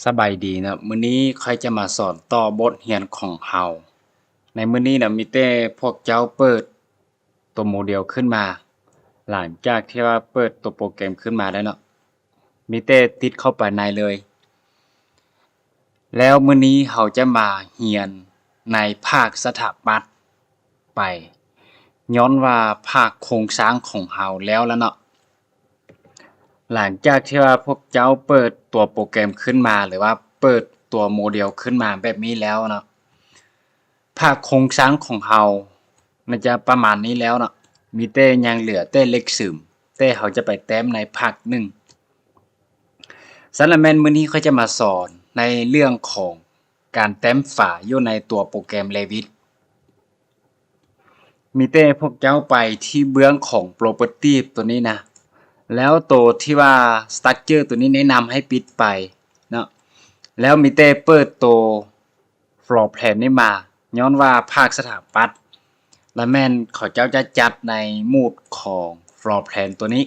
ສະບາຍດີເນາະ, ມື້ນີ້ຂ້ອຍຈະມາສອນຕໍ່ບົດຮຽນຂອງເຮົາ. ໃນມື້ນີ້ນະ ມີແຕ່ພວກເຈົ້າເປີດຕົວໂມເດວຂຶ້ນມາ. ຫຼັງຈາກທີ່ວ່າເປີດຕົວໂປຣແກຣມຂຶ້ນມາແລ້ວເນາະ, ມີແຕ່ຕິດເຂົ້າໄປໃນເລີຍ. ແລ້ວມື້ນີ້ເຮົາຈະມາຮຽນໃນພາກສະຖາປັດໄປ, ຍ້ອນວ່າພາກໂຄງສ້າງຂອງເຮົາແລ້ວລະເນາະ. ຫຼັງຈາກທີ່ວ່າພວກເຈົ້າເປີດຕົວໂປຣແກຣມຂຶ້ນມາ ຫຼືວ່າເປີດຕົວໂມເດວຂຶ້ນມາແບບນີ້ແລ້ວເນາະ, ພາກໂຄງສ້າງຂອງເຮົາໜ້າຈະປະມານນີ້ແລ້ວເນາະ, ມີແຕ່ຍັງເຫຼືອແຕ່ເລກສູນ, ແຕ່ເຮົາຈະໄປແຕ້ມໃນພາກໜຶ່ງ. ສະນັ້ນແມ່ນມື້ນີ້ຂ້ອຍຈະມາສອນໃນເລື່ອງຂອງການແຕ້ມຝາຢູ່ໃນຕົວໂປຣແກຣມ Revit. ມີແຕ່ພວກເຈົ້າໄປທີ່ເບື້ອງຂອງ Property ຕົວນີ້ນະ, ແລ້ວໂຕທີ່ວ່າ Structure ຕົວນີ້ແນະນຳໃຫ້ປິດໄປເນາະ, ແລ້ວມີແຕ່ເປີດໂຕ Floor Plan ນີ້ມາ, ຍ້ອນວ່າພາກສະຖາປັດລະແມ່ນເຂົາເຈົ້າຈະຈັດໃນ Mode ຂອງ Floor Plan ຕົວນີ້.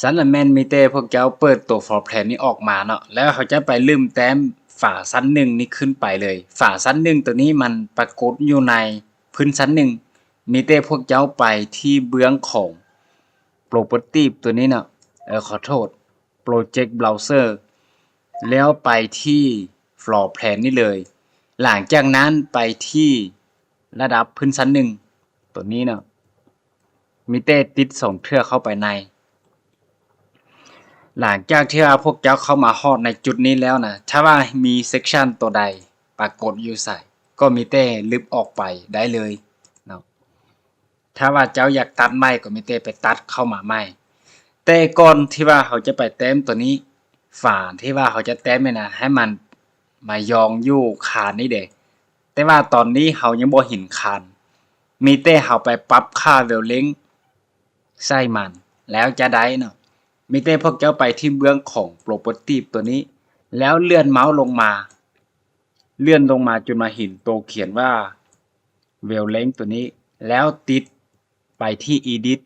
ຊັ້ນລະແມ່ນມີແຕ່ພວກເຈົ້າເປີດໂຕ Floor Plan ນີ້ອອກມາເນາະ, ແລ້ວເຮົາຈະໄປເລີ່ມແຕ້ມຝາຊັ້ນໜຶ່ງນີ້ຂຶ້ນໄປເລີຍ. ຝາຊັ້ນໜຶ່ງໂຕນີ້ມັນປາກົດຢູ່ໃນພື້ນຊັ້ນໜຶ່ງ, ມີແຕ່ພວກເຈົ້າໄປທີ່ເບື້ອງຂອງ Property ໂຕນີ້ເນາະ, ເອີ ຂໍໂທດ Project Browser ແລ້ວໄປທີ່ Floor Plan ນີ້ເລີຍ. ຫຼັງຈາກນັ້ນໄປທີ່ລະດັບພື້ນຊັ້ນໜຶ່ງ ໂຕນີ້ເນາະ, ມີແຕ່ຕິດສອງເທື່ອເຂົ້າໄປໃນ. ຫຼັງຈາກທີ່ວ່າພວກເຈົ້າເຂົ້າມາຮອດໃນຈຸດນີ້ແລ້ວນະ, ຖ້າວ່າມີ Section ໂຕໃດປາກົດຢູ່ໃສ ກໍມີແຕ່ລຶບອອກໄປໄດ້ເລີຍເນາະ. ຖ້າວ່າເຈົ້າຢາກຕັດໃໝ່ກໍມີແຕ່ໄປຕັດເຂົ້າມາໃໝ່. ແຕ່ກ່ອນທີ່ວ່າເຮົາຈະໄປແຕ້ມໂຕນີ້, ຝາທີ່ວ່າເຮົາຈະແຕ້ມນີ້ນະ ໃຫ້ມັນມາຢອງຢູ່ຄານນີ້ເດ. ແຕ່ວ່າຕອນນີ້ເຮົາຍັງບໍ່ເຫັນຄານ, ມີແຕ່ເຮົາໄປປັບຄ່າ Wavelength ໃສ່ມັນ ແລ້ວຈະໄດ້ເນາະ. ມີແຕ່ພວກເຈົ້າໄປທີ່ເບື້ອງຂອງ Property ໂຕນີ້ ແລ້ວເລື່ອນເມົາສ໌ລົງມາ, ເລື່ອນລົງມາຈົນມາເຫັນໂຕຂຽນວ່າ Wavelength ໂຕນີ້ ແລ້ວຕິດໄປທີ່ Edit.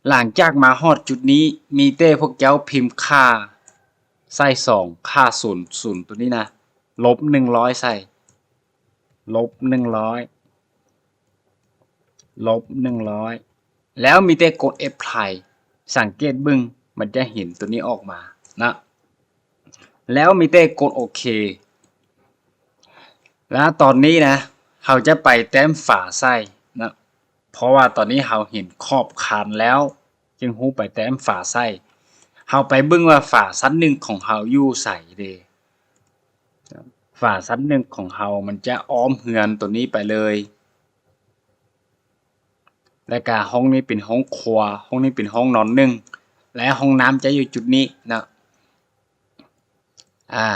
ຫຼັງຈາກມາຮອດຈຸດນີ້ ມີແຕ່ພວກເຈົ້າພິມຄ່າໃສ່ສອງ ຄ່າສູນ ສູນໂຕນີ້ນະ ລົບໜຶ່ງຮ້ອຍໃສ່ ລົບໜຶ່ງຮ້ອຍ ລົບໜຶ່ງຮ້ອຍ ແລ້ວມີແຕ່ກົດ Apply. ສັງເກດເບິ່ງ ມັນຈະເຫັນໂຕນີ້ອອກມານະ, ແລ້ວມີແຕ່ກົດໂອເຄ. ແລ້ວຕອນນີ້ນະ ເຮົາຈະໄປແຕ້ມຝາໃສ່ນະ, ເພາະວ່າຕອນນີ້ເຮົາເຫັນຂອບຄານແລ້ວ ຈຶ່ງຮູ້ໄປແຕ້ມຝາໃສ່. ເຮົາໄປເບິ່ງວ່າຝາຊັ້ນໜຶ່ງຂອງເຮົາຢູ່ໃສເດ. ຝາຊັ້ນໜຶ່ງຂອງເຮົາມັນຈະອ້ອມເຮືອນໂຕນີ້ໄປເລີຍ. ແລ້ວກະຫ້ອງນີ້ເປັນຫ້ອງຄົວ, ຫ້ອງນີ້ເປັນຫ້ອງນອນໜຶ່ງ ແລະ ຫ້ອງນ້ຳຈະຢູ່ຈຸດນີ້ເນາະ. ອາ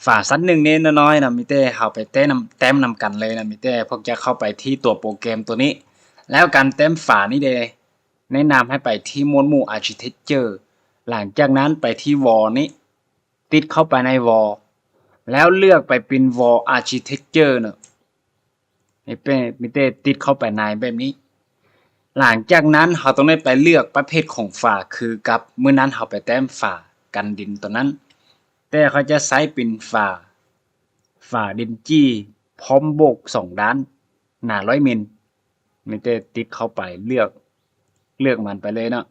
ຝາຊັ້ນໜຶ່ງນີ້ນ້ອຍໆນະ, ມີແຕ່ເຮົາໄປແຕ້ມນຳ ແຕ້ມນຳກັນເລີຍນະ, ມີແຕ່ພວກຈະເຂົ້າໄປທີ່ຕົວໂປຣແກຣມຕົວນີ້. ແລ້ວການແຕ້ມຝານີ້ເດ ແນະນຳໃຫ້ໄປທີ່ໝວດໝູ່ Architecture, ຫຼັງຈາກນັ້ນໄປທີ່ Wall ນີ້ ຕິດເຂົ້າໄປໃນ Wall ແລ້ວເລືອກໄປເປັນ Wall Architecture ເນາະ. ມີແຕ່ ມີແຕ່ຕິດເຂົ້າໄປໃນແບບນີ້. ຫຼັງຈາກນັ້ນເຮົາຕ້ອງໄດ້ໄປເລືອກປະເພດຂອງຝາ ຄືກັບມື້ນັ້ນເຮົາໄປແຕ້ມຝາກັນດິນຕົວນັ້ນ, ແຕ່ເຂົາຈະໃຊ້ເປັນຝາ ຝາດິນຈີ້ ພ້ອມໂບກສອງດ້ານ ໜາຮ້ອຍມິນ. ມີແຕ່ຕິດເຂົ້າໄປເລືອກ ເລືອກມັນໄປເລີຍເນາະ,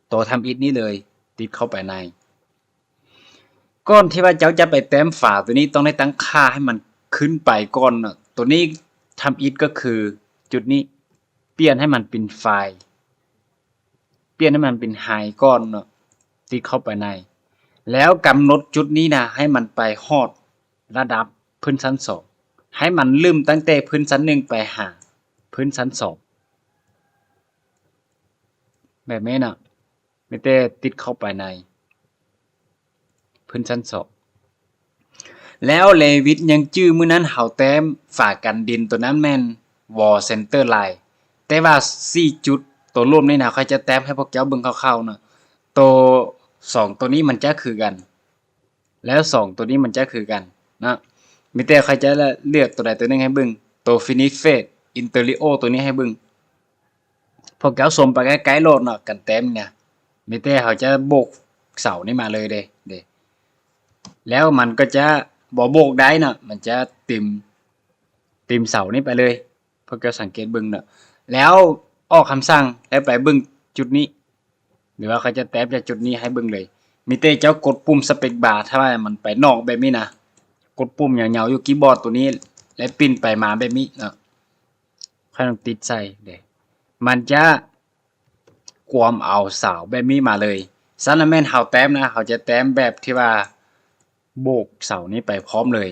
ໂຕທຳອິດນີ້ເລີຍ ຕິດເຂົ້າໄປໃນ. ກ່ອນທີ່ວ່າເຈົ້າຈະໄປແຕ້ມຝາຕົວນີ້ ຕ້ອງໄດ້ຕັ້ງຄ່າໃຫ້ມັນຂຶ້ນໄປກ່ອນເນາະ. ຕົວນີ້ທຳອິດກໍຄືຈຸດນີ້ ປ່ຽນໃຫ້ມັນເປັນ Fine ປ່ຽນໃຫ້ມັນເປັນ High ກ່ອນເນາະ, ຕິດເຂົ້າໄປໃນ. ແລ້ວກຳນົດຈຸດນີ້ນະ ໃຫ້ມັນໄປຮອດລະດັບພື້ນຊັ້ນສອງ, ໃຫ້ມັນເລີ່ມຕັ້ງແຕ່ພື້ນຊັ້ນໜຶ່ງໄປຫາພື້ນຊັ້ນສອງ ແບບນີ້ເນາະ. ມີແຕ່ຕິດເຂົ້າໄປໃນພື້ນຊັ້ນສອງ. ແລ້ວ Revit ຍັງຈື່ມື້ນັ້ນເຮົາແຕ້ມຝາກັນດິນຕົວນັ້ນແມ່ນ Wall Center Line, ແຕ່ວ່າສີ່ຈຸດໂຕລວມນີ້ນະ ຂ້ອຍຈະແຕ້ມໃຫ້ພວກເຈົ້າເບິ່ງຄ່າວໆເນາະ. ໂຕສອງໂຕນີ້ມັນຈະຄືກັນ ແລ້ວສອງໂຕນີ້ມັນຈະຄືກັນເນາະ. ມີແຕ່ຂ້ອຍຈະເລືອກໂຕໃດໂຕໜຶ່ງໃຫ້ເບິ່ງ, ໂຕ Finish Face Interior ໂຕນີ້ໃຫ້ເບິ່ງ. ພວກເຈົ້າຊົມໄປໃກ້ໆໂລດເນາະ, ການແຕ້ມນີ້ນະ ມີແຕ່ເຮົາຈະໂບກ ເສົານີ້ມາເລີຍເດ້ ເດ້ ແລ້ວມັນກໍຈະບໍ່ໂບກໄດ້ເນາະ ມັນຈະຕິ່ມ ຕິ່ມເສົານີ້ໄປເລີຍ. ພວກເຈົ້າສັງເກດເບິ່ງເນາະ ແລ້ວອອກຄຳສັ່ງ ແລ້ວໄປເບິ່ງຈຸດນີ້ ຫຼືວ່າຂ້ອຍຈະແຕ້ມຈາກຈຸດນີ້ໃຫ້ເບິ່ງເລີຍ. ມີແຕ່ເຈົ້າກົດປຸ່ມສະເປັກບາ ຖ້າວ່າມັນໄປນອກແບບນີ້ນະ ກົດປຸ່ມຍາວໆຢູ່ຄີບອດໂຕນີ້ ແລ້ວປິ່ນໄປມາແບບນີ້ເນາະ ຂ້ອຍຕ້ອງຕິດໃສ່ເດ້ ມັນຈະກວມເອົາເສົາແບບນີ້ມາເລີຍ. ຊັ້ນລະແມ່ນເຮົາແຕ້ມນະ ເຮົາຈະແຕ້ມແບບທີ່ວ່າ ໂບກເສົານີ້ໄປພ້ອມເລີຍ.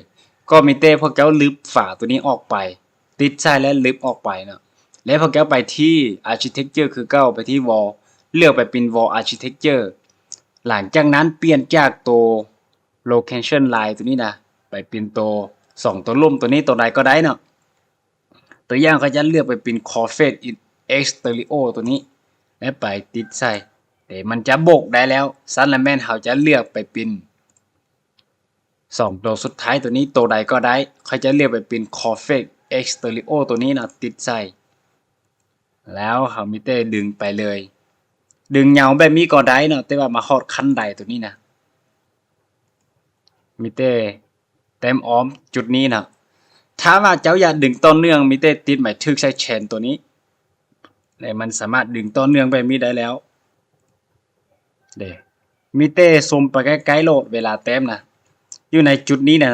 ກໍມີແຕ່ພວກເຈົ້າລຶບຝາໂຕນີ້ອອກໄປ ຕິດໃສ່ແລ້ວລຶບອອກໄປເນາະ ແລ້ວພວກເຈົ້າໄປທີ່ Architecture ຄືເກົ່າ ໄປທີ່ Wall ເລືອກໄປເປັນ Wall Architecture. ຫຼັງຈາກນັ້ນປ່ຽນຈາກໂຕ Location Line ໂຕນີ້ນະ ໄປເປັນໂຕສອງໂຕລຸ່ມໂຕນີ້ ໂຕໃດກໍໄດ້ເນາະ. ຕົວຢ່າງຂ້ອຍຈະເລືອກໄປເປັນ Curved Exterior ໂຕນີ້ ແລ້ວໄປຕິດໃສ່ ແຕ່ມັນຈະໂບກໄດ້ແລ້ວ. ຊັ້ນລະແມ່ນເຮົາຈະເລືອກໄປເປັນ ສອງໂຕສຸດທ້າຍໂຕນີ້ ໂຕໃດກໍໄດ້ ຂ້ອຍຈະເລືອກໄປເປັນ Curved Exterior ໂຕນີ້ນະ ຕິດໃສ່ ແລ້ວເຮົາມີແຕ່ດຶງໄປເລີຍ. ດຶງຍາວແບບນີ້ກໍໄດ້ເນາະ ແຕ່ວ່າມາຮອດຂັ້ນໄດໂຕນີ້ນະ ມີແຕ່ແຕ້ມອ້ອມຈຸດນີ້ເນາະ. ຖ້າວ່າເຈົ້າຢາກດຶງຕໍ່ເນື່ອງ ມີແຕ່ຕິດໝາຍຖືກໃສ່ Chain ໂຕນີ້ ແລະ ມັນສາມາດດຶງຕໍ່ເນື່ອງແບບນີ້ໄດ້ແລ້ວເດ້. ມີແຕ່ຊົມໄປໃກ້ໆໂລດ ເວລາແຕ້ມນະ ຢູ່ໃນຈຸດນີ້ນະ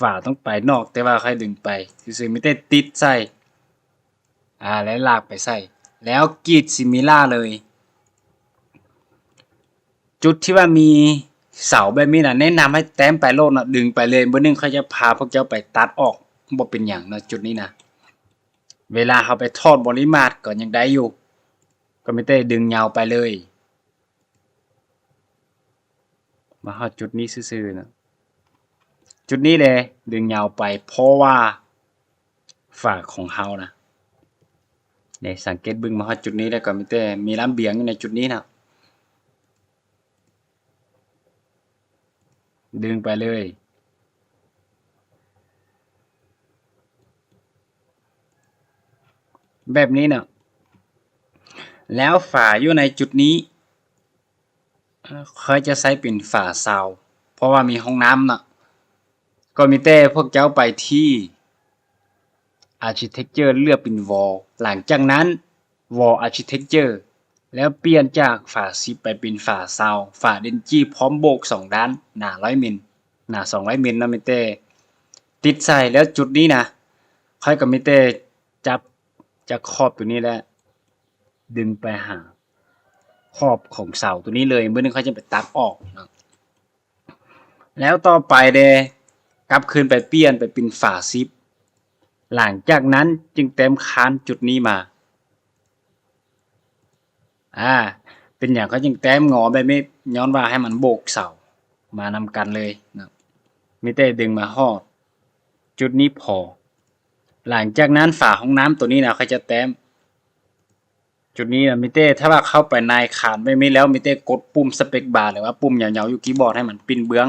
ຝາຕ້ອງໄປນອກ ແຕ່ວ່າຂ້ອຍດຶງໄປຊື່ໆ ມີແຕ່ຕິດໃສ່ ອາ ແລະ ລາກໄປໃສ່ ແລ້ວກຣີດ Similar ເລີຍ. ຈຸດທີ່ວ່າມີເສົາແບບນີ້ນະ ແນະນຳໃຫ້ແຕ້ມໄປໂລດເນາະ ດຶງໄປເລີຍ. ມື້ໜຶ່ງຂ້ອຍຈະພາພວກເຈົ້າໄປຕັດອອກ ບໍ່ເປັນຫຍັງເນາະ ຈຸດນີ້ນະ. ເວລາເຮົາໄປຖອດບໍລິມາດກໍຍັງໄດ້ຢູ່ ກໍມີແຕ່ດຶງຍາວໄປເລີຍ. ມາຮອດຈຸດນີ້ຊື່ໆນະ ຈຸດນີ້ເດ້ ດຶງຍາວໄປ ເພາະວ່າຝາຂອງເຮົານະ ໄດ້ສັງເກດເບິ່ງ ມາຮອດຈຸດນີ້ແລ້ວກໍມີແຕ່ມີລະບຽງຢູ່ໃນຈຸດນີ້ນະ ດຶງໄປເລີຍ ແບບນີ້ນະ. ແລ້ວຝາຢູ່ໃນຈຸດນີ້ ຂ້ອຍຈະໃຊ້ເປັນຝາຊາວ ເພາະວ່າມີຫ້ອງນ້ຳເນາະ. ກໍມີແຕ່ພວກເຈົ້າໄປທີ່ Architecture ເລືອກເປັນ Wall ຫຼັງຈາກນັ້ນ Wall Architecture ແລ້ວປ່ຽນຈາກຝາສິບໄປເປັນຝາຊາວ ຝາເດັນຈີ້ພ້ອມໂບກສອງດ້ານ ໜາຮ້ອຍມິນ ໜາສອງຮ້ອຍມິນເນາະ. ມີແຕ່ຕິດໃສ່ ແລ້ວຈຸດນີ້ນະ ຂ້ອຍກໍມີແຕ່ຈັບຈາກຂອບໂຕນີ້ແຫຼະ ດຶງໄປຫາຂອບຂອງເສົາໂຕນີ້ເລີຍ. ມື້ໜຶ່ງຂ້ອຍຈະໄປຕັດອອກເນາະ. ແລ້ວຕໍ່ໄປເດ ກັບຄືນໄປປ່ຽນໄປເປັນຝາສິບ ຫຼັງຈາກນັ້ນຈຶ່ງແຕ້ມຄານຈຸດນີ້ມາ. ອາ ເປັນຫຍັງເຂົາຈຶ່ງແຕ້ມງໍແບບນີ້? ຍ້ອນວ່າໃຫ້ມັນໂບກເສົາມານຳກັນເລີຍເນາະ. ມີແຕ່ດຶງມາຮອດຈຸດນີ້ພໍ. ຫຼັງຈາກນັ້ນຝາຫ້ອງນ້ຳໂຕນີ້ນະ ຂ້ອຍຈະແຕ້ມ ຈຸດນີ້ນະ ມີແຕ່ ຖ້າວ່າເຂົ້າໄປໃນຄານແບບນີ້ແລ້ວ ມີແຕ່ກົດປຸ່ມ Space Bar ຫຼືວ່າປຸ່ມຍາວໆຢູ່ຄີບອດໃຫ້ມັນປິ່ນເບື້ອງ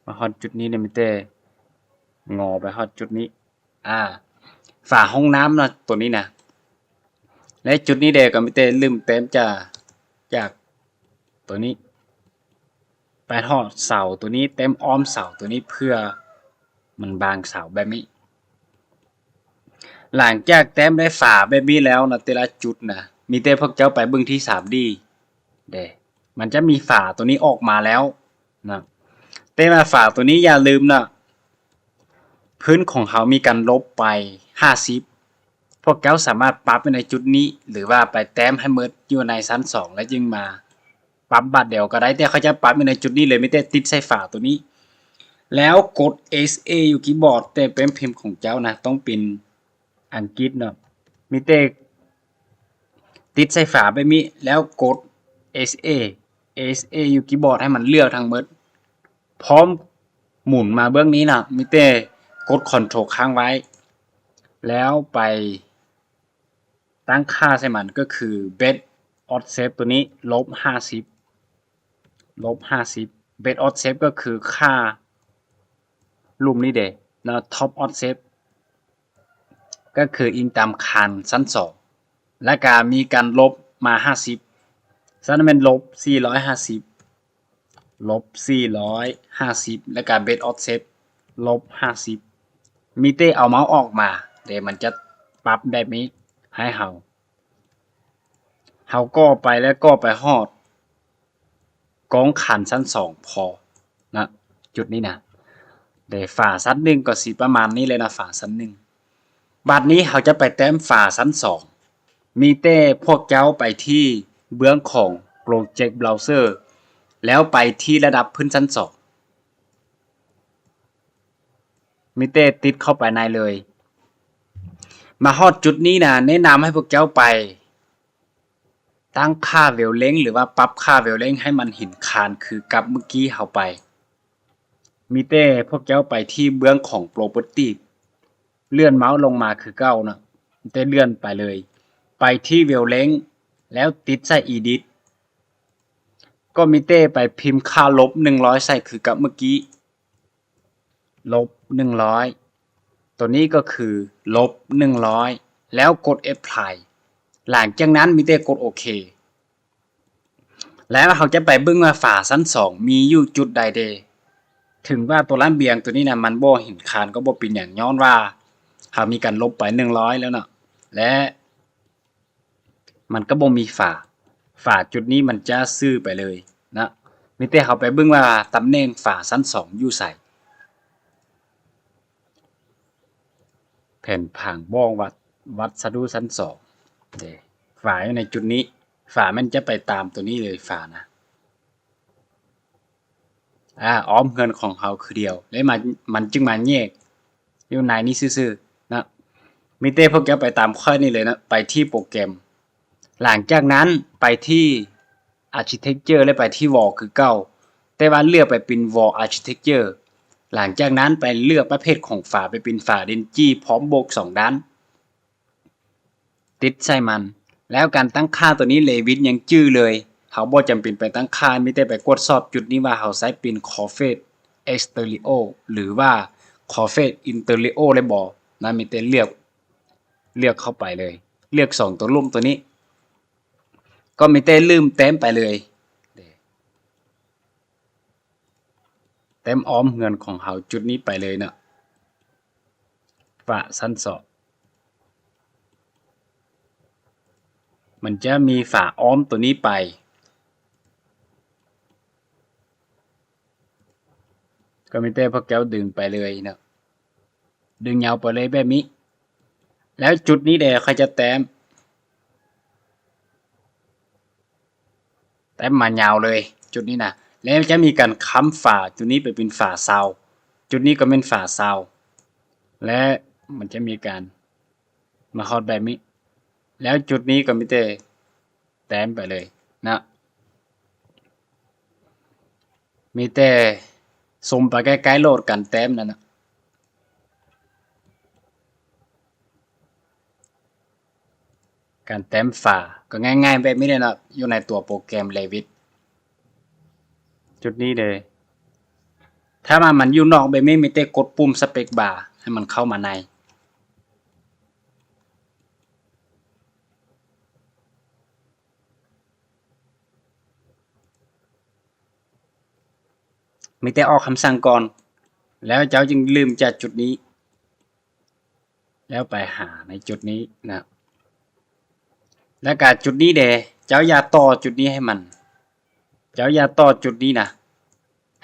ມາຮອດຈຸດນີ້ນະ ມີແຕ່ງໍໄປຮອດຈຸດນີ້ ອາ ຝາຫ້ອງນ້ຳນະ ໂຕນີ້ນະ. ແລະ ຈຸດນີ້ແດ່ກໍມີແຕ່ລຶ້ມແຕ້ມຈາກ ຈາກໂຕນີ້ ໄປຮອດເສົາໂຕນີ້ ແຕ້ມອ້ອມເສົາໂຕນີ້ ເພື່ອມັນບາງເສົາແບບນີ້. ຫຼັງຈາກແຕ້ມໄດ້ຝາແບບນີ້ແລ້ວນະ ແຕ່ລະຈຸດນະ ມີແຕ່ພວກເຈົ້າໄປເບິ່ງທີ່ ສາມດີ ເດ້ ມັນຈະມີຝາໂຕນີ້ອອກມາແລ້ວນະ. ແຕ່ວ່າຝາໂຕນີ້ຢ່າລືມນະ ພື້ນຂອງເຮົາມີການລົບໄປຫ້າສິບ ພວກເຈົ້າສາມາດປັບຢູ່ໃນຈຸດນີ້ ຫຼືວ່າໄປແຕ້ມໃຫ້ໝົດຢູ່ໃນຊັ້ນສອງ ແລ້ວຈຶ່ງມາປັບບາດດຽວກໍໄດ້ ແຕ່ຂ້ອຍຈະປັບຢູ່ໃນຈຸດນີ້ເລີຍ ມີແຕ່ຕິດໃສ່ຝາໂຕນີ້ ແລ້ວກົດ S A ຢູ່ຄີບອດ ແຕ່ແປ້ນພິມຂອງເຈົ້ານະ ຕ້ອງເປັນອັງກິດເນາະ ມີແຕ່ຕິດໃສ່ຝາແບບນີ້ ແລ້ວກົດ S A S A ຢູ່ຄີບອດ ໃຫ້ມັນເລືອກທັງໝົດ ພ້ອມໝູນມາເບື້ອງນີ້ນະ ມີແຕ່ກົດ Control ຄ້າງໄວ້ ແລ້ວໄປຕັ້ງຄ່າໃສ່ມັນ ກໍຄື Best Offset ໂຕນີ້ ລົບຫ້າສິບ ລົບຫ້າສິບ Best Offset ກໍຄືຄ່າລຸ່ມນີ້ເດເນາະ Top Offset ກໍຄືອີງຕາມຄານຊັ້ນສອງ ແລ້ວກະມີການລົບມາຫ້າສິບ ຊັ້ນແມ່ນລົບສີ່ຮ້ອຍຫ້າສິບ ລົບສີ່ຮ້ອຍຫ້າສິບ ແລ້ວກະເບສອອບເຊັດລົບຫ້າສິບ ມີແຕ່ເອົາເມົາສ໌ອອກມາ ແລ້ວມັນຈະປັບແບບນີ້ໃຫ້ເຮົາ ເຮົາກໍໄປ ແລ້ວກໍໄປຮອດກອງຄານຊັ້ນສອງພໍນະ ຈຸດນີ້ນະ ແລ້ວຝາຊັ້ນໜຶ່ງກໍຊິປະມານນີ້ແຫຼະນະ ຝາຊັ້ນໜຶ່ງ ບາດນີ້ເຮົາຈະໄປແຕ້ມຝາຊັ້ນສອງ ມີແຕ່ພວກເຈົ້າໄປທີ່ເບື້ອງຂອງໂປຣເຈັກບຣາວເຊີ ແລ້ວໄປທີ່ລະດັບພື້ນຊັ້ນສອງ ມີແຕ່ຕິດເຂົ້າໄປໃນເລີຍ. ມາຮອດຈຸດນີ້ນະ ແນະນຳໃຫ້ພວກເຈົ້າໄປຕັ້ງຄ່າເວວເລັງ ຫຼືວ່າປັບຄ່າເວວເລັງໃຫ້ມັນເຫັນຄານຄືກັບມື້ກີ້ເຮົາໄປ. ມີແຕ່ພວກເຈົ້າໄປທີ່ເບື້ອງຂອງໂປຣເປີຕີ້ ເລື່ອນເມົາສ໌ລົງມາຄືເກົ່ານະ ມີແຕ່ເລື່ອນໄປເລີຍ ໄປທີ່ເວວເລັງ ແລ້ວຕິດໃສ່ອີດິດ ກໍມີແຕ່ໄປພິມຄ່າລົບໜຶ່ງຮ້ອຍໃສ່ຄືກັບມື້ກີ້ ລົບໜຶ່ງຮ້ອຍ ໂຕນີ້ກໍຄືລົບໜຶ່ງຮ້ອຍ ແລ້ວກົດແອັບພລາຍ ຫຼັງຈາກນັ້ນມີແຕ່ກົດໂອເຄ ແລ້ວເຮົາຈະໄປເບິ່ງວ່າຝາຊັ້ນສອງມີຢູ່ຈຸດໃດແດ່. ເຖິງວ່າໂຕລະບຽງໂຕນີ້ນະ ມັນບໍ່ເຫັນຄານກໍບໍ່ເປັນຫຍັງ ຍ້ອນວ່າເຮົາມີການລົບໄປໜຶ່ງຮ້ອຍແລ້ວເນາະ ແລະ ມັນກໍບໍ່ມີຝາ ຝາຈຸດນີ້ມັນຈະຊື່ໄປເລີຍນະ ມີແຕ່ເຮົາໄປເບິ່ງວ່າຕຳແໜ່ງຝາຊັ້ນສອງຢູ່ໃສ ແຜ່ນຜັງບ້ອງວັດ ວັດສະດຸຊັ້ນສອງເດ້ ຝາຢູ່ໃນຈຸດນີ້ ຝາມັນຈະໄປຕາມໂຕນີ້ເລີຍ ຝານະ ອາ ອ້ອມເຮືອນຂອງເຮົາຄືດຽວ ແລ້ວມັນ ມັນຈຶ່ງມາແຍກຢູ່ໃນນີ້ຊື່ໆນະ ມີແຕ່ພວກເຈົ້າໄປຕາມຂ້ອຍນີ້ເລີຍນະ ໄປທີ່ໂປຣແກຣມ ຫຼັງຈາກນັ້ນໄປທີ່ Architecture ແລະ ໄປທີ່ Wall ຄືເກົ່າ ແຕ່ວ່າເລືອກໄປເປັນ Wall Architecture ຫຼັງຈາກນັ້ນໄປເລືອກປະເພດຂອງຝາ ໄປເປັນຝາເດນຈີ້ພ້ອມໂບກສອງດ້ານ ຕິດໃສ່ມັນ ແລ້ວການຕັ້ງຄ່າໂຕນີ້ Revit ຍັງຈື່ເລີຍ ເຮົາບໍ່ຈຳເປັນໄປຕັ້ງຄ່າ ມີແຕ່ໄປກວດສອບຈຸດນີ້ວ່າເຮົາໃຊ້ເປັນ Curved Exterior ຫຼືວ່າ Curved Interior ແລ້ວບໍ່ນະ ມີແຕ່ເລືອກ ເລືອກເຂົ້າໄປເລີຍ ເລືອກສອງໂຕລຸ່ມໂຕນີ້ ກໍມີແຕ່ລືມແຕ້ມໄປເລີຍ ແຕ້ມອ້ອມເຮືອນຂອງເຮົາຈຸດນີ້ໄປເລີຍເນາະ ຝາຊັ້ນສອງ ມັນຈະມີຝາອ້ອມໂຕນີ້ໄປ ກໍມີແຕ່ພວກເຈົ້າດຶງໄປເລີຍເນາະ ດຶງຍາວໄປເລີຍແບບນີ້ ແລ້ວຈຸດນີ້ແດ່ຂ້ອຍຈະແຕ້ມ ແຕ້ມມາຍາວເລີຍຈຸດນີ້ນະ ແລ້ວຈະມີການຄ້ຳຝາຈຸດນີ້ໄປເປັນຝາຊາວ ຈຸດນີ້ກໍແມ່ນຝາຊາວ ແລະ ມັນຈະມີການມາຮອດແບບນີ້ ແລ້ວຈຸດນີ້ກໍມີແຕ່ແຕ້ມໄປເລີຍນະ ມີແຕ່ຊຸມໄປໃກ້ໆໂຫຼດການແຕ້ມນັ້ນນະ ການແຕ້ມຝາກໍງ່າຍໆແບບນີ້ແຫຼະເນາະ ຢູ່ໃນຕົວໂປຣແກຣມ Revit ຈຸດນີ້ເດ້ ຖ້າວ່າມັນຢູ່ນອກແບບນີ້ ມີແຕ່ກົດປຸ່ມ Space Bar ໃຫ້ມັນເຂົ້າມາໃນ ມີແຕ່ອອກຄຳສັ່ງກ່ອນ ແລ້ວເຈົ້າຈຶ່ງເລີ່ມຈາກຈຸດນີ້ ແລ້ວໄປຫາໃນຈຸດນີ້ນະ ແລ້ວກະຈຸດນີ້ເດ ເຈົ້າຢ່າຕໍ່ຈຸດນີ້ໃຫ້ມັນ ເຈົ້າຢ່າຕໍ່ຈຸດນີ້ນະ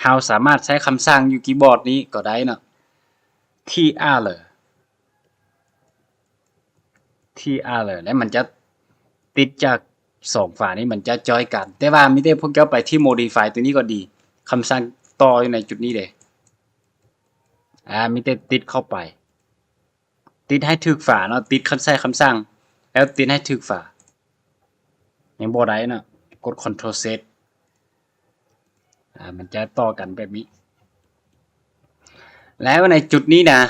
ເຮົາສາມາດໃຊ້ຄຳສັ່ງຢູ່ຄີບອດນີ້ກໍໄດ້ເນາະ T R T R ແລ້ວມັນຈະຕິດຈາກສອງຝານີ້ ມັນຈະຈອຍກັນ ແຕ່ວ່າມີແຕ່ພວກເຈົ້າໄປທີ່ Modify ຕົວນີ້ກໍດີ ຄຳສັ່ງຕໍ່ຢູ່ໃນຈຸດນີ້ເດ ອາ ມີແຕ່ຕິດເຂົ້າໄປ ຕິດໃຫ້ຖືກຝາເນາະ ຕິດຄັນໃຊ້ຄຳສັ່ງ ແລ້ວຕິດໃຫ້ຖືກຝາ ຍັງບໍ່ໄດ້ເນາະ ກົດ Ctrl Z ອາ ມັນຈະຕໍ່ກັນແບບນີ້ ແລ້ວໃນຈຸດນີ້ນະ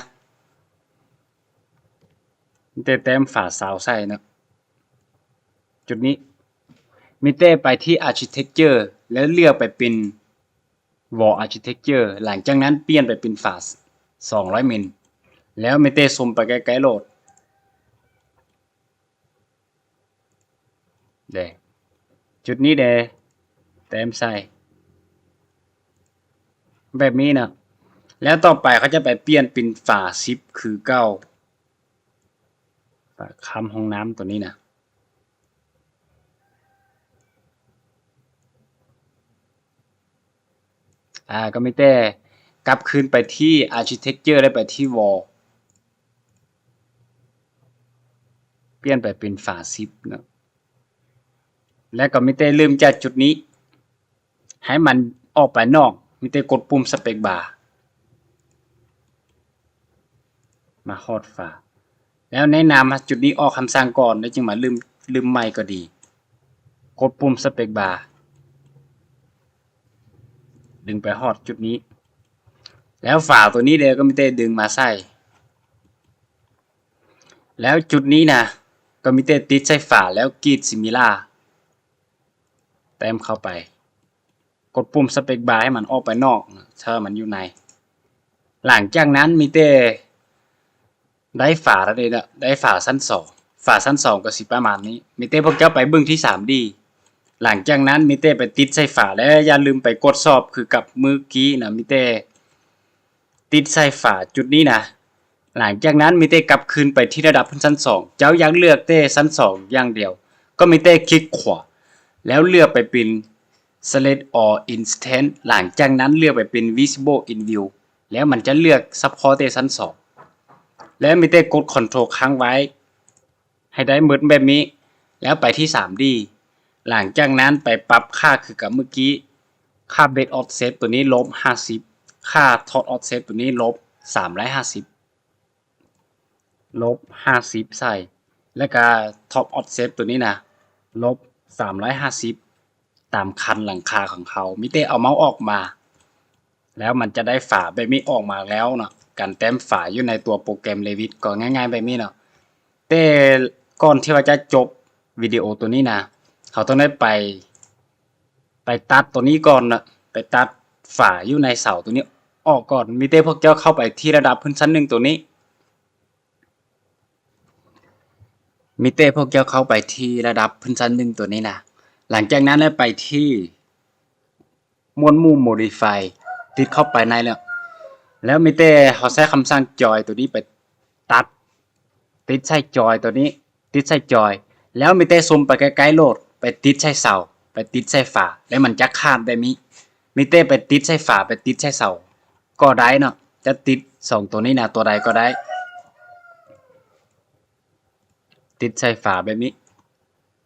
ມີແຕ່ແຕ້ມຝາຊາວໃສ່ເນາະ ຈຸດນີ້ ມີແຕ່ໄປທີ່ Architecture ແລ້ວເລືອກໄປເປັນ Wall Architecture ຫຼັງຈາກນັ້ນປ່ຽນໄປເປັນຝາສອງຮ້ອຍມິນ ແລ້ວມີແຕ່ຊຸມໄປໃກ້ໆໂຫຼດ ເດ້ ຈຸດນີ້ແດ່ ແຕ້ມໃສ່ ແບບນີ້ນະ. ແລ້ວຕໍ່ໄປເຂົາຈະໄປປ່ຽນເປັນຝາສິບຄືເກົ່າ ຝາຄ້ຳຫ້ອງນ້ຳຕົວນີ້ນະ. ອາ ກໍມີແຕ່ກັບຄືນໄປທີ່ Architecture ແລ້ວໄປທີ່ Wall ປ່ຽນໄປເປັນຝາສິບເນາະ. ແລ້ວກໍມີແຕ່ເລີ່ມຈາກຈຸດນີ້ ໃຫ້ມັນອອກໄປນອກ ມີແຕ່ກົດປຸ່ມ Space Bar ມາຮອດຝາ ແລ້ວແນະນຳໃຫ້ຈຸດນີ້ອອກຄຳສັ່ງກ່ອນ ແລ້ວຈຶ່ງມາເລີ່ມ ເລີ່ມໃໝ່ກໍດີ. ກົດປຸ່ມ Space Bar ດຶງໄປຮອດຈຸດນີ້ ແລ້ວຝາຕົວນີ້ເດ້ ກໍມີແຕ່ດຶງມາໃສ່ ແລ້ວຈຸດນີ້ນະ ກໍມີແຕ່ຕິດໃສ່ຝາ ແລ້ວກຣີດ Similar ແຕ້ມເຂົ້າໄປ ກົດປຸ່ມ Space Bar ໃຫ້ມັນອອກໄປນອກ ຖ້າມັນຢູ່ໃນ. ຫຼັງຈາກນັ້ນມີແຕ່ໄດ້ຝາແລ້ວເດ້ເນາະ ໄດ້ຝາຊັ້ນສອງ ຝາຊັ້ນສອງກໍຊິປະມານນີ້. ມີແຕ່ພວກເຈົ້າໄປເບິ່ງທີ່ ສາມດີ ຫຼັງຈາກນັ້ນມີແຕ່ໄປຕິດໃສ່ຝາ ແລະ ຢ່າລືມໄປກວດສອບຄືກັບມື້ກີ້ນະ ມີແຕ່ ຕິດໃສ່ຝາຈຸດນີ້ນະ. ຫຼັງຈາກນັ້ນມີແຕ່ກັບຄືນໄປທີ່ລະດັບພື້ນຊັ້ນສອງ ເຈົ້າຢາກເລືອກແຕ່ຊັ້ນສອງຢ່າງດຽວ ກໍມີແຕ່ຄລິກຂວາ ແລ້ວເລືອກໄປເປັນ Select All Instance ຫຼັງຈາກນັ້ນເລືອກໄປເປັນ Visible in View ແລ້ວມັນຈະເລືອກສະເພາະແຕ່ຊັ້ນສອງ ແລ້ວມີແຕ່ກົດ Control ຄ້າງໄວ້ ໃຫ້ໄດ້ໝົດແບບນີ້ ແລ້ວໄປທີ່ ສາມດີ ຫຼັງຈາກນັ້ນໄປປັບຄ່າຄືກັບມື້ກີ້ ຄ່າ Bed Offset ຕົວນີ້ ລົບຫ້າສິບ ຄ່າ Top Offset ຕົວນີ້ ລົບສາມຮ້ອຍຫ້າສິບ ລົບຫ້າສິບໃສ່ ແລ້ວກະ Top Offset ຕົວນີ້ນະ ລົບສາມຮ້ອຍຫ້າສິບ ຕາມຄັນຫຼັງຄາຂອງເຮົາ ມີແຕ່ເອົາເມົາສ໌ອອກມາ ແລ້ວມັນຈະໄດ້ຝາແບບນີ້ອອກມາແລ້ວເນາະ. ການແຕ້ມຝາຢູ່ໃນຕົວໂປຣແກຣມ Revit ກໍງ່າຍໆແບບນີ້ເນາະ. ແຕ່ກ່ອນທີ່ວ່າຈະຈົບວິດີໂອຕົວນີ້ນະ ເຮົາຕ້ອງໄດ້ໄປ ໄປຕັດຕົວນີ້ກ່ອນເນາະ ໄປຕັດຝາຢູ່ໃນເສົາຕົວນີ້ອອກກ່ອນ. ມີແຕ່ພວກເຈົ້າເຂົ້າໄປທີ່ລະດັບພື້ນຊັ້ນໜຶ່ງຕົວນີ້ ມີແຕ່ພວກເຈົ້າເຂົ້າໄປທີ່ລະດັບພື້ນຊັ້ນໜຶ່ງຕົວນີ້ນະ ຫຼັງຈາກນັ້ນແລ້ວໄປທີ່ໝວດໝູ່ Modify ຕິດເຂົ້າໄປໃນແລ້ວ ແລ້ວມີແຕ່ເຮົາໃຊ້ຄຳສັ່ງ Join ຕົວນີ້ໄປຕັດ ຕິດໃສ່ Join ຕົວນີ້ ຕິດໃສ່ Join ແລ້ວມີແຕ່ຊູມໄປໃກ້ໆໂລດ ໄປຕິດໃສ່ເສົາ ໄປຕິດໃສ່ຝາ ແລ້ວມັນຈະຂາດແບບນີ້. ມີແຕ່ໄປຕິດໃສ່ຝາ ໄປຕິດໃສ່ເສົາ ກໍໄດ້ເນາະ ຈະຕິດສອງຕົວນີ້ນະ ຕົວໃດກໍໄດ້ ຕິດໃສ່ຝາແບບນີ້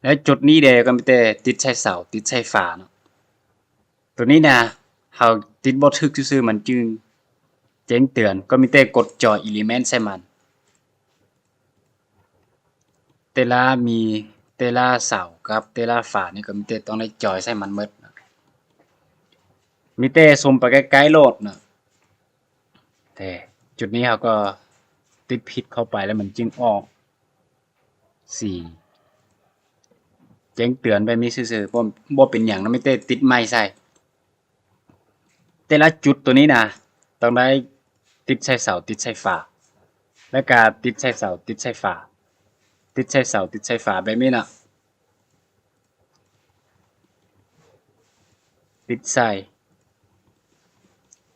ແລ້ວຈຸດນີ້ເດ້ກໍມີແຕ່ຕິດໃສ່ເສົາ ຕິດໃສ່ຝາເນາະ. ຕົວນີ້ນະ ເຮົາຕິດບໍ່ຖືກຊື່ໆ ມັນຈຶ່ງແຈ້ງເຕືອນ ກໍມີແຕ່ກົດ Join Element ໃສ່ມັນ. ແຕ່ລະມີ ແຕ່ລະເສົາກັບແຕ່ລະຝານີ້ກໍມີແຕ່ຕ້ອງໄດ້ Join ໃສ່ມັນໝົດ ມີແຕ່ຊູມໄປໃກ້ໆໂລດເນາະ. ແຕ່ຈຸດນີ້ເຮົາກໍຕິດຜິດເຂົ້າໄປ ແລ້ວມັນຈຶ່ງອອກສີແຈ້ງເຕືອນແບບນີ້ຊື່ໆ ບໍ່ ບໍ່ເປັນຫຍັງນະ ມີແຕ່ຕິດໃໝ່ໃສ່. ແຕ່ລະຈຸດຕົວນີ້ນະ ຕ້ອງໄດ້ຕິດໃສ່ເສົາ ຕິດໃສ່ຝາ ແລ້ວກະຕິດໃສ່ເສົາ ຕິດໃສ່ຝາ ຕິດໃສ່ເສົາ ຕິດໃສ່ຝາ ແບບນີ້ນະ ຕິດໃສ່.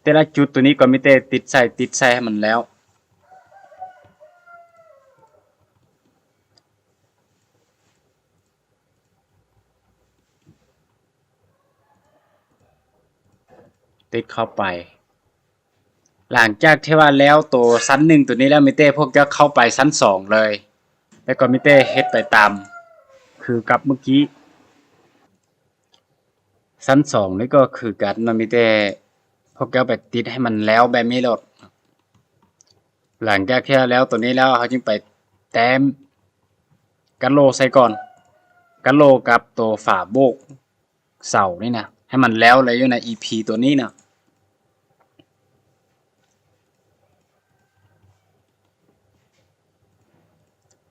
ແຕ່ລະຈຸດຕົວນີ້ກໍມີແຕ່ຕິດໃສ່ ຕິດໃສ່ໃຫ້ມັນແລ້ວ. ຕິດເຂົ້າໄປ. ຫຼັງຈາກທີ່ວ່າແລ້ວໂຕຊັ້ນໜຶ່ງໂຕນີ້ແລ້ວ ມີແຕ່ພວກເຈົ້າເຂົ້າໄປຊັ້ນສອງເລີຍ ແລ້ວກໍມີແຕ່ເຮັດໄປຕາມຄືກັບມື້ກີ້. ຊັ້ນສອງນີ້ກໍຄືກັນເນາະ ມີແຕ່ພວກເຈົ້າໄປຕິດໃຫ້ມັນແລ້ວແບບນີ້ໂລດ. ຫຼັງຈາກທີ່ແລ້ວໂຕນີ້ແລ້ວ ເຮົາຈຶ່ງໄປແຕ້ມກະໂຫຼໃສ່ກ່ອນ ກະໂຫຼກັບໂຕຝາໂບກເສົານີ້ນະ ໃຫ້ມັນແລ້ວເລີຍຢູ່ໃນ ອີພີ ໂຕນີ້ນະ.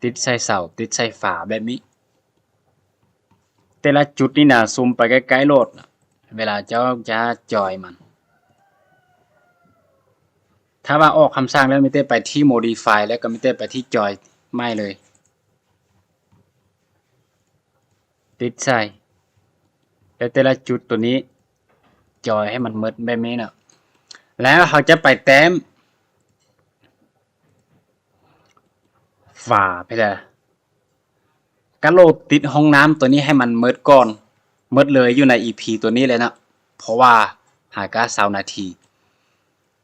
ຕິດໃສ່ເສົາ ຕິດໃສ່ຝາແບບນີ້. ແຕ່ລະຈຸດນີ້ນະ ຊູມໄປໃກ້ໆໂລດ ເວລາເຈົ້າຈະຈອຍມັນ. ຖ້າວ່າອອກຄຳສັ່ງແລ້ວ ມີແຕ່ໄປທີ່ Modify ແລ້ວກໍມີແຕ່ໄປທີ່ Join ໃໝ່ເລີຍ. ຕິດໃສ່ ແຕ່ລະຈຸດໂຕນີ້ຈອຍໃຫ້ມັນໝົດແບບນີ້ເນາະ. ແລ້ວເຮົາຈະໄປແຕ້ມຝາເພດານກະໂຫຼດຕິດຫ້ອງນ້ຳໂຕນີ້ໃຫ້ມັນໝົດກ່ອນ, ໝົດເລີຍຢູ່ໃນອີພີໂຕນີ້ເລີຍເນາະ, ເພາະວ່າຫາກາຊາວນາທີ.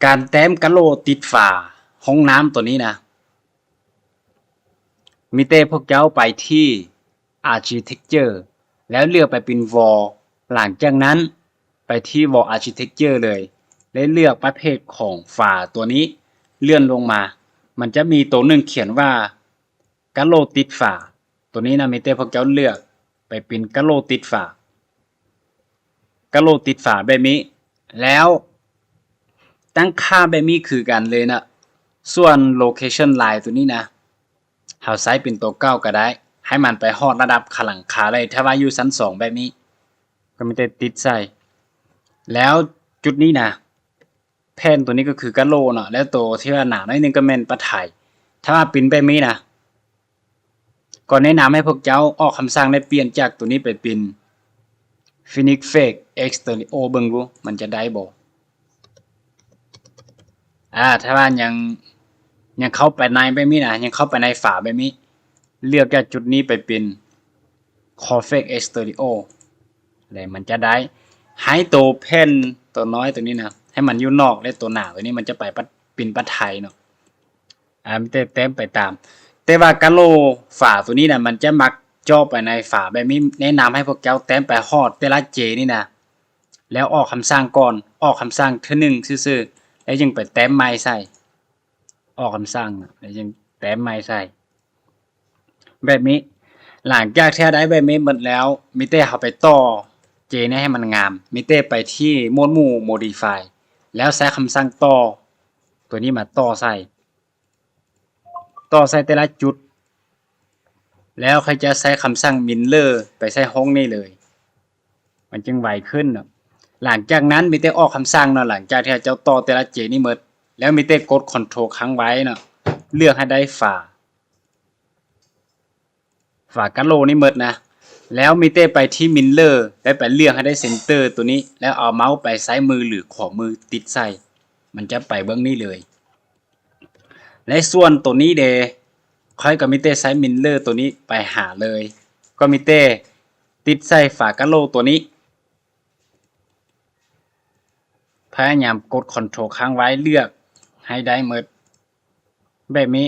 ການແຕ້ມກະໂຫຼດຕິດຝາຫ້ອງນ້ຳໂຕນີ້ນະ ມີແຕ່ພວກເຈົ້າໄປທີ່ Architecture ແລ້ວເລືອກໄປເປັນ Wall. ຫຼັງຈາກນັ້ນໄປທີ່ Wall Architecture ເລີຍ ແລະ ເລືອກປະເພດຂອງຝາຕົວນີ້, ເລື່ອນລົງມາ ມັນຈະມີໂຕໜຶ່ງຂຽນວ່າກະໂຫຼດຕິດຝາ. ໂຕນີ້ນະ ມີແຕ່ພວກເຈົ້າເລືອກໄປເປັນກະໂຫຼດຕິດຝາ. ກະໂຫຼດຕິດຝາແບບນີ້ ແລ້ວຕັ້ງຄ່າແບບນີ້ຄືກັນເລີຍນະ. ສ່ວນ Location Line ໂຕນີ້ນະ ເຮົາໃຊ້ເປັນໂຕເກົ່າກໍໄດ້, ໃຫ້ມັນໄປຮອດລະດັບຄາຫຼັງຄາເລີຍ. ຖ້າວ່າຢູ່ຊັ້ນສອງແບບນີ້ ກໍມີແຕ່ຕິດໃສ່. ແລ້ວຈຸດນີ້ນະ ແຜ່ນໂຕນີ້ກໍຄືກະໂຫຼເນາະ, ແລ້ວໂຕທີ່ວ່າໜາໜ້ອຍໜຶ່ງກໍແມ່ນປະໄທ. ຖ້າວ່າເປັນແບບນີ້ນະ ກໍແນະນຳໃຫ້ພວກເຈົ້າອອກຄຳສັ່ງ ແລະ ປ່ຽນຈາກໂຕນີ້ໄປເປັນ Finish Face Exterior ເບິ່ງດູ ມັນຈະໄດ້ບໍ່? ອາ ຖ້າວ່າຍັງ ຍັງເຂົ້າໄປໃນແບບນີ້ນະ, ຍັງເຂົ້າໄປໃນຝາແບບນີ້, ເລືອກຈາກຈຸດນີ້ໄປເປັນ Curved Face Exterior ແລ້ວມັນຈະໄດ້ ໃຫ້ໂຕແຜ່ນໂຕນ້ອຍໂຕນີ້ນະ ໃຫ້ມັນຢູ່ນອກ ແລະ ໂຕໜາໂຕນີ້ມັນຈະໄປປະ ເປັນປະໄທເນາະ. ອາ ມີແຕ່ແຕ້ມໄປຕາມ. ແຕ່ວ່າກະໂຫຼຝາໂຕນີ້ນະ ມັນຈະມັກເຈາະໄປໃນຝາແບບນີ້. ແນະນຳໃຫ້ພວກເຈົ້າແຕ້ມໄປຮອດແຕ່ລະ J ນີ້ນະ ແລ້ວອອກຄຳສັ່ງກ່ອນ, ອອກຄຳສັ່ງເທື່ອໜຶ່ງຊື່ໆ ແລ້ວຈຶ່ງໄປແຕ້ມໃໝ່ໃສ່. ອອກຄຳສັ່ງນະ ແລ້ວຈຶ່ງແຕ້ມໃໝ່ໃສ່ ແບບນີ້. ຫຼັງຈາກທີ່ເຮົາໄດ້ແບບນີ້ໝົດແລ້ວ ມີແຕ່ເຮົາໄປຕໍ່ J ນີ້ໃຫ້ມັນງາມ, ມີແຕ່ໄປທີ່ໝວດໝູ່ Modify ແລ້ວໃຊ້ຄຳສັ່ງຕໍ່ ຕົວນີ້ມາຕໍ່ໃສ່ ຕໍ່ໃສ່ແຕ່ລະຈຸດ, ແລ້ວຂ້ອຍຈະໃຊ້ຄຳສັ່ງ Mirror ໄປໃສ່ຫ້ອງນີ້ເລີຍ, ມັນຈຶ່ງໄວຂຶ້ນເນາະ. ຫຼັງຈາກນັ້ນມີແຕ່ອອກຄຳສັ່ງເນາະ, ຫຼັງຈາກທີ່ເຈົ້າຕໍ່ແຕ່ລະ J ນີ້ໝົດ ແລ້ວມີແຕ່ກົດ Ctrl ຄ້າງໄວ້ເນາະ, ເລືອກໃຫ້ໄດ້ຝາ ຝາກະໂຫຼນີ້ໝົດນະ, ແລ້ວມີແຕ່ໄປທີ່ Mirror ແລ້ວໄປເລືອກໃຫ້ໄດ້ Center ຕົວນີ້ ແລ້ວເອົາເມົາສ໌ໄປຊ້າຍມື ຫຼື ຂວາມືຕິດໃສ່, ມັນຈະໄປເບື້ອງນີ້ເລີຍ. ແລະ ສ່ວນຕົວນີ້ເດ ຂ້ອຍກໍມີແຕ່ໃຊ້ Mirror ຕົວນີ້ໄປຫາເລີຍ, ກໍມີແຕ່ຕິດໃສ່ຝາກະໂຫຼຕົວນີ້, ພະຍາຍາມກົດ Ctrl ຄ້າງໄວ້ ເລືອກໃຫ້ໄດ້ໝົດ ແບບນີ້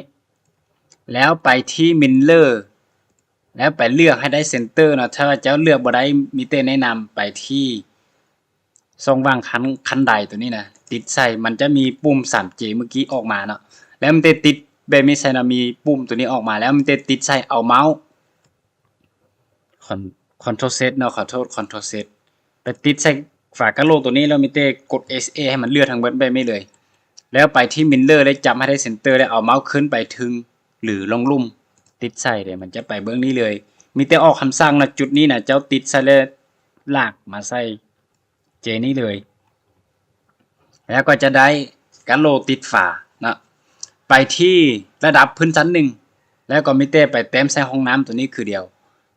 ແລ້ວໄປທີ່ Mirror ແລ້ວໄປເລືອກໃຫ້ໄດ້ Center ເນາະ. ຖ້າວ່າເຈົ້າເລືອກບໍ່ໄດ້ ມີແຕ່ແນະນຳໄປທີ່ຊ່ອງວ່າງຂັ້ນ ຂັ້ນໄດຕົວນີ້ນະ ຕິດໃສ່ ມັນຈະມີປຸ່ມ 3J ເມື່ອກີ້ອອກມາເນາະ, ແລ້ວມີແຕ່ຕິດແບບນີ້ໃສ່ເນາະ, ມີປຸ່ມຕົວນີ້ອອກມາ ແລ້ວມີແຕ່ຕິດໃສ່ເອົາເມົາສ໌ ຄອນ Ctrl Z ເນາະ, ຂໍໂທດ Ctrl Z ໄປຕິດໃສ່ຝາກະໂຫຼຕົວນີ້ ແລ້ວມີແຕ່ກົດ Sh ໃຫ້ມັນເລືອກທັງໝົດແບບນີ້ເລີຍ, ແລ້ວໄປທີ່ Mirror ແລ້ວຈັບໃຫ້ໄດ້ Center ແລ້ວເອົາເມົາສ໌ຂຶ້ນໄປເທິງ ຫຼື ລົງລຸ່ມ ຕິດໃສ່ເດ ມັນຈະໄປເບື້ອງນີ້ເລີຍ. ມີແຕ່ອອກຄຳສັ່ງນະ, ຈຸດນີ້ນະ ເຈົ້າຕິດໃສ່ແລ້ວລາກມາໃສ່ J ນີ້ເລີຍ ແລ້ວກໍຈະໄດ້ກະໂຫຼຕິດຝາເນາະ. ໄປທີ່ລະດັບພື້ນຊັ້ນໜຶ່ງ ແລ້ວກໍມີແຕ່ໄປແຕ້ມໃສ່ຫ້ອງນ້ຳຕົວນີ້ຄືດຽວ,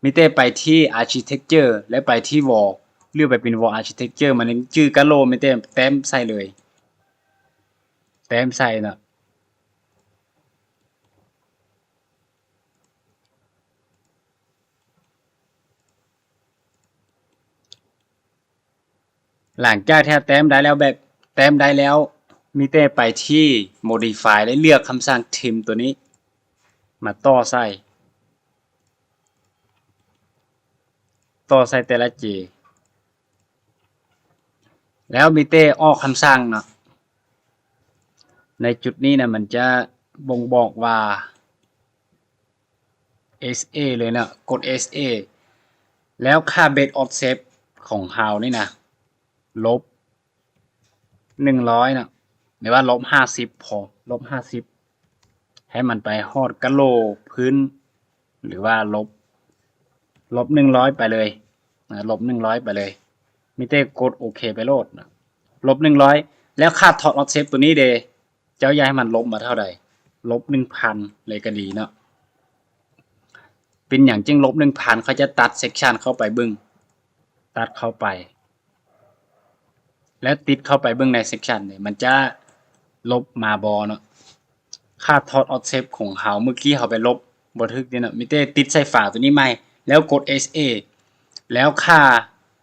ມີແຕ່ໄປທີ່ Architecture ແລ້ວໄປທີ່ Wall ຫຼືໄປເປັນ Wall Architecture ມັນຈື່ກະໂຫຼ, ມີແຕ່ແຕ້ມໃສ່ເລີຍ ແຕ້ມໃສ່ເນາະ. ຫຼັງຈາກທີ່ເຮົາແຕ້ມໄດ້ແລ້ວ ແບບແຕ້ມໄດ້ແລ້ວ ມີແຕ່ໄປທີ່ Modify ແລ້ວເລືອກຄຳສັ່ງ Trim ຕົວນີ້ມາຕໍ່ໃສ່ ຕໍ່ໃສ່ແຕ່ລະ J ແລ້ວມີແຕ່ອອກຄຳສັ່ງເນາະ. ໃນຈຸດນີ້ນະ ມັນຈະບົ່ງບອກວ່າ Sh ເລີຍເນາະ, ກົດ Sh ແລ້ວຄ່າ Bed Offset ຂອງເຮົານີ້ນະ ລົບໜຶ່ງຮ້ອຍເນາະ ຫຼືວ່າລົບຫ້າສິບພໍ, ລົບຫ້າສິບ ໃຫ້ມັນໄປຮອດກະໂຫຼພື້ນ ຫຼືວ່າລົບ ລົບໜຶ່ງຮ້ອຍໄປເລີຍນະ, ລົບໜຶ່ງຮ້ອຍໄປເລີຍ, ມີແຕ່ກົດໂອເຄໄປໂລດນະ, ລົບໜຶ່ງຮ້ອຍ. ແລ້ວຄ່າ Torque Offset ຕົວນີ້ເດ ເຈົ້າຢາກໃຫ້ມັນລົບມາເທົ່າໃດ? ລົບໜຶ່ງພັນເລີຍກໍດີເນາະ. ເປັນຫຍັງຈຶ່ງລົບໜຶ່ງພັນ? ຂ້ອຍຈະຕັດ section ເຂົ້າໄປເບິ່ງ. ຕັດເຂົ້າໄປ ແລ້ວຕິດເຂົ້າໄປເບິ່ງໃນເຊັກຊັນນີ້ ມັນຈະລົບມາບໍ່ເນາະ. ຄ່າຖອດອອບເຊັດຂອງເຮົາ ເມື່ອກີ້ເຮົາໄປລົບບໍ່ຖືກເດ້ເນາະ ມີແຕ່ຕິດໃສ່ຝາຕົວນີ້ໃໝ່ ແລ້ວກົດເອັສເອ ແລ້ວຄ່າ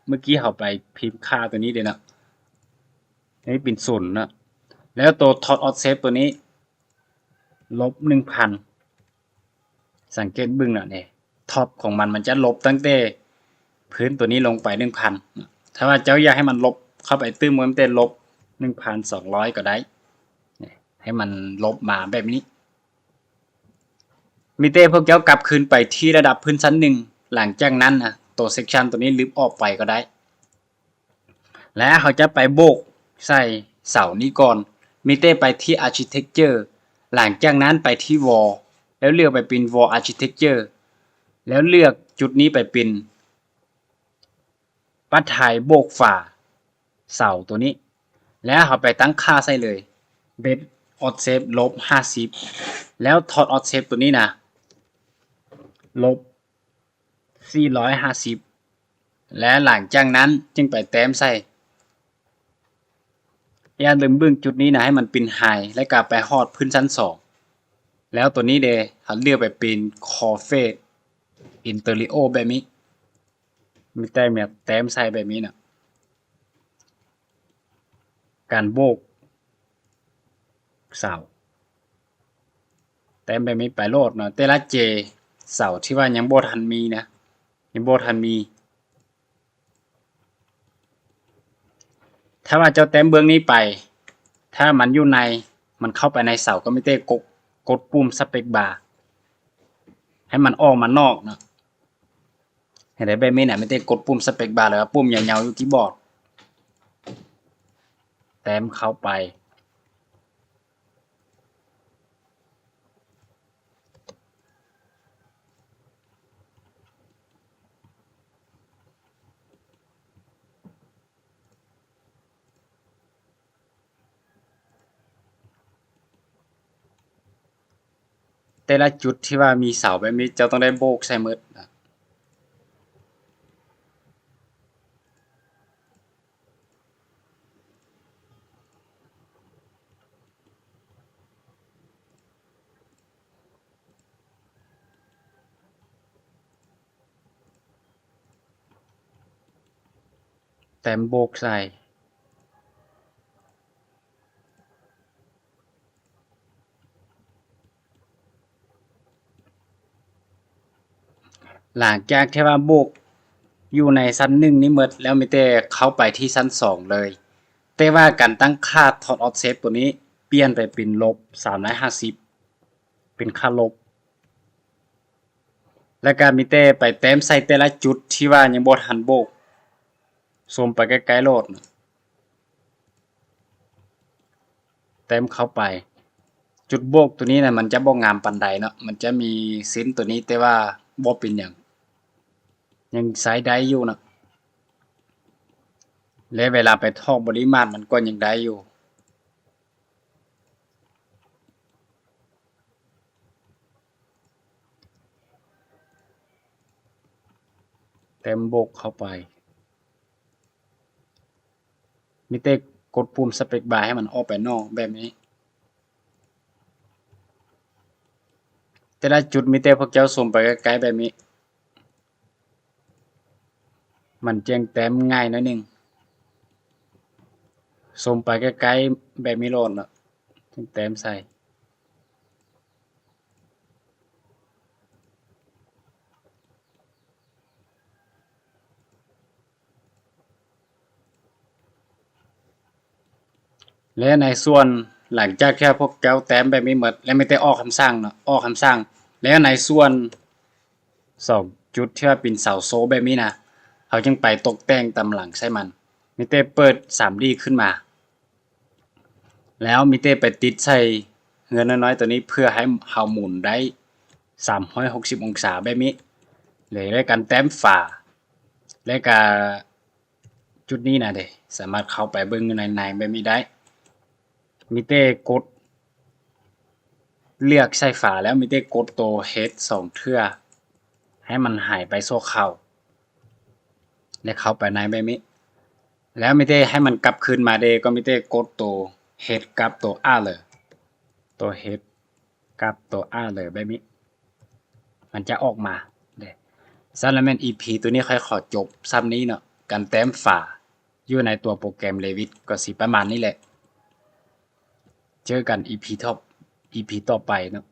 ເມື່ອກີ້ເຮົາໄປພິມຄ່າຕົວນີ້ເດ້ເນາະ ນີ້ເປັນສູນເນາະ ແລ້ວໂຕຖອດອອບເຊັດຕົວນີ້ ລົບໜຶ່ງພັນ ສັງເກດເບິ່ງເນາະ ນີ້ ທັອບຂອງມັນ ມັນຈະລົບຕັ້ງແຕ່ພື້ນຕົວນີ້ລົງໄປໜຶ່ງພັນ. ຖ້າວ່າເຈົ້າຢາກໃຫ້ມັນລົບເຂົ້າໄປຕື່ມ ມັນແຕ່ລົບໜຶ່ງພັນສອງຮ້ອຍກໍໄດ້ ໃຫ້ມັນລົບມາແບບນີ້. ມີແຕ່ພວກເຈົ້າກັບຄືນໄປທີ່ລະດັບພື້ນຊັ້ນໜຶ່ງ ຫຼັງຈາກນັ້ນນະ ໂຕເຊັກຊັນຕົວນີ້ລຶບອອກໄປກໍໄດ້. ແລະ ເຮົາຈະໄປໂບກໃສ່ເສົານີ້ກ່ອນ ມີແຕ່ໄປທີ່ Architecture ຫຼັງຈາກນັ້ນໄປທີ່ Wall ແລ້ວເລືອກໄປເປັນ Wall Architecture ແລ້ວເລືອກຈຸດນີ້ໄປເປັນປັດໄທໂບກຝາເສົາຕົວນີ້ ແລ້ວເຮົາໄປຕັ້ງຄ່າໃສ່ເລີຍ Bed Offset ລົບຫ້າສິບ ແລ້ວ Top Offset ຕົວນີ້ນະ ລົບ ສີ່ຮ້ອຍຫ້າສິບ ແລະ ຫຼັງຈາກນັ້ນຈຶ່ງໄປແຕ້ມໃສ່. ຢ່າລືມເບິ່ງຈຸດນີ້ນະ ໃຫ້ມັນເປັນ High ແລ້ວກະໄປຮອດພື້ນຊັ້ນສອງ ແລ້ວຕົວນີ້ເດ ເຮົາເລືອກໄປເປັນ Corporate Interior ແບບນີ້ ມີແຕ່ມາແຕ້ມໃສ່ແບບນີ້ນະ. ການໂບກເສົາ ແຕ້ມແບບນີ້ໄປໂລດເນາະ ແຕ່ລະ J ເສົາທີ່ວ່າຍັງບໍ່ທັນມີນະ ຍັງບໍ່ທັນມີ. ຖ້າວ່າເຈົ້າແຕ້ມເບື້ອງນີ້ໄປ ຖ້າມັນຢູ່ໃນ ມັນເຂົ້າໄປໃນເສົາ ກໍມີແຕ່ກົດ ກົດປຸ່ມ Space Bar ໃຫ້ມັນອອກມານອກເນາະ. ເຮັດໄດ້ແບບນີ້ນະ ມີແຕ່ກົດປຸ່ມ Space Bar ຫຼືວ່າປຸ່ມຍາວໆຢູ່ຄີບອດ ແຕ້ມເຂົ້າໄປ. ແຕ່ລະຈຸດທີ່ວ່າມີເສົາແບບນີ້ ເຈົ້າຕ້ອງໄດ້ໂບກໃສ່ໝົດນະ. ແຕ້ມໂບກໃສ່. ຫຼັງຈາກທີ່ວ່າໂບກຢູ່ໃນຊັ້ນໜຶ່ງນີ້ໝົດແລ້ວ ມີແຕ່ເຂົ້າໄປທີ່ຊັ້ນສອງເລີຍ. ແຕ່ວ່າການຕັ້ງຄ່າ Top Offset ຕົວນີ້ປ່ຽນໄປເປັນລົບສາມຮ້ອຍຫ້າສິບ ເປັນຄ່າລົບ. ແລ້ວກະມີແຕ່ໄປແຕ້ມໃສ່ແຕ່ລະຈຸດທີ່ວ່າຍັງບໍ່ທັນໂບກ. ຊູມໄປໃກ້ໆໂລດ. ແຕ້ມເຂົ້າໄປ. ຈຸດໂບກຕົວນີ້ນະ ມັນຈະບໍ່ງາມປານໃດເນາະ, ມັນຈະມີເສັ້ນຕົວນີ້ ແຕ່ວ່າບໍ່ເປັນຫຍັງ, ຍັງໃຊ້ໄດ້ຢູ່ເນາະ. ແລະ ເວລາໄປຖອກບໍລິມາດ ມັນກໍຍັງໄດ້ຢູ່. ແຕ້ມໂບກເຂົ້າໄປ. ມີແຕ່ກົດປຸ່ມ Space Bar ໃຫ້ມັນອອກໄປນອກແບບນີ້. ແຕ່ລະຈຸດມີແຕ່ພວກເຈົ້າຊູມໄປໃກ້ໆແບບນີ້. ມັນຈຶ່ງແຕ້ມງ່າຍໜ້ອຍໜຶ່ງ. ຊູມໄປໃກ້ໆແບບນີ້ໂລດເນາະ, ຈຶ່ງແຕ້ມໃສ່. ແລະ ໃນສ່ວນ ຫຼັງຈາກທີ່ພວກເຈົ້າແຕ້ມແບບນີ້ໝົດ ແລ້ວມີແຕ່ອອກຄຳສັ່ງເນາະ, ອອກຄຳສັ່ງ. ແລ້ວໃນສ່ວນສອງຈຸດທີ່ວ່າເປັນເສົາໂຊແບບນີ້ນະ, ເຮົາຈຶ່ງໄປຕົກແຕ່ງຕາມຫຼັງໃສ່ມັນ. ມີແຕ່ເປີດສາມດີຂຶ້ນມາ. ແລ້ວມີແຕ່ໄປຕິດໃສ່ເຮືອນນ້ອຍໆຕົວນີ້ ເພື່ອໃຫ້ເຮົາໝູນໄດ້ສາມຮ້ອຍຫົກສິບອົງສາແບບນີ້. ແລະ ການແຕ້ມຝາ ແລະ ກະຈຸດນີ້ນະເດ ສາມາດເຂົ້າໄປເບິ່ງຢູ່ໃນ ໃນແບບນີ້ໄດ້. ມີແຕ່ກົດເລືອກໃສ່ຝາ ແລ້ວມີແຕ່ກົດໂຕ H ສອງເທື່ອ ໃຫ້ມັນຫາຍໄປຊົ່ວຄາວ. ແລະເຂົ້າໄປໃນແບບນີ້ ແລ້ວມີແຕ່ໃຫ້ມັນກັບຄືນມາເດ້ ກໍມີແຕ່ກົດໂຕ Head ກັບໂຕ Other ໂຕ Head ກັບໂຕ Other ແບບນີ້ ມັນຈະອອກມາເດ້. ຊັ້ນລະແມ່ນ ອີພີ ໂຕນີ້ຂ້ອຍຂໍຈົບຊ່ຳນີ້ເນາະ ການແຕ້ມຝາຢູ່ໃນຕົວໂປຣແກຣມ Revit ກໍຊິປະມານນີ້ແຫຼະ. ເຈີກັນ ອີພີ ຕໍ່ ອີພີ ຕໍ່ໄປເນາະ.